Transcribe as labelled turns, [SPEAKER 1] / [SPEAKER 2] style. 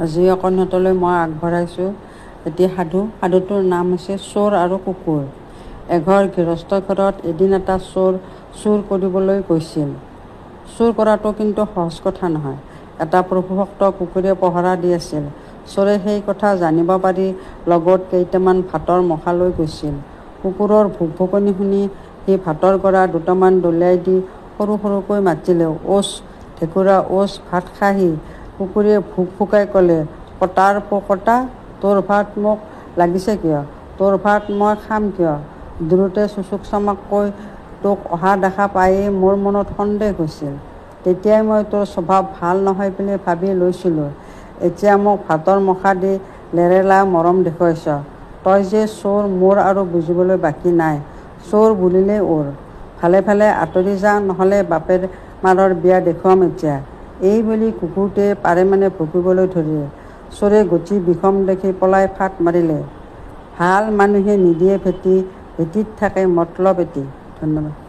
[SPEAKER 1] আজি অকণিহঁতলৈ মই আগবঢ়াইছোঁ এটি সাধু। সাধুটোৰ নাম হৈছে চোৰ আৰু কুকুৰ। এঘৰ গৃহস্থ ঘৰত এদিন এটা চোৰ চুৰ কৰিবলৈ গৈছিল। চুৰ কৰাটো কিন্তু সহজ কথা নহয়। এটা প্ৰভুভক্ত কুকুৰে পহৰা দি আছিল। চোৰে সেই কথা জানিব পাৰি লগত কেইটামান ভাতৰ মখা লৈ গৈছিল। কুকুৰৰ ভুকভুকনি শুনি সি ভাতৰ গৰা দুটামান দলিয়াই দি সৰু সৰুকৈ মাতিলে, "ওচ ঢেকুৰা ওচ, ভাত খাহি।" কুকুৰে ভুক ভুকাই ক'লে, "কটাৰ পো কটা, তোৰ ভাত মোক লাগিছে কিয়? তোৰ ভাত মই খাম কিয়? দূৰতে চুচুক চামাককৈ তোক অহা দেখা পায়েই মোৰ মনত সন্দেহ হৈছিল। তেতিয়াই মই তোৰ স্বভাৱ ভাল নহয় বুলি ভাবি লৈছিলোঁ। এতিয়া মোক ভাতৰ মখা দি লেৰেলা মৰম দেখুৱাইছ। তই যে চোৰ মোৰ আৰু বুজিবলৈ বাকী নাই। চোৰ বুলিলেই ওৰ। ভালে ভালে আঁতৰি যা, নহ'লে বাপেৰ মাৰৰ বিয়া দেখুৱাম এতিয়া।" এই বুলি কুকুৰটোৱে পাৰেমানে ভুকিবলৈ ধৰিলে। চোৰে গতি বিষম দেখি পলাই ফাট মাৰিলে। ভাল মানুহে নিদিয়ে ভেটি, ভেটিত থাকে মতলব এটি। ধন্যবাদ।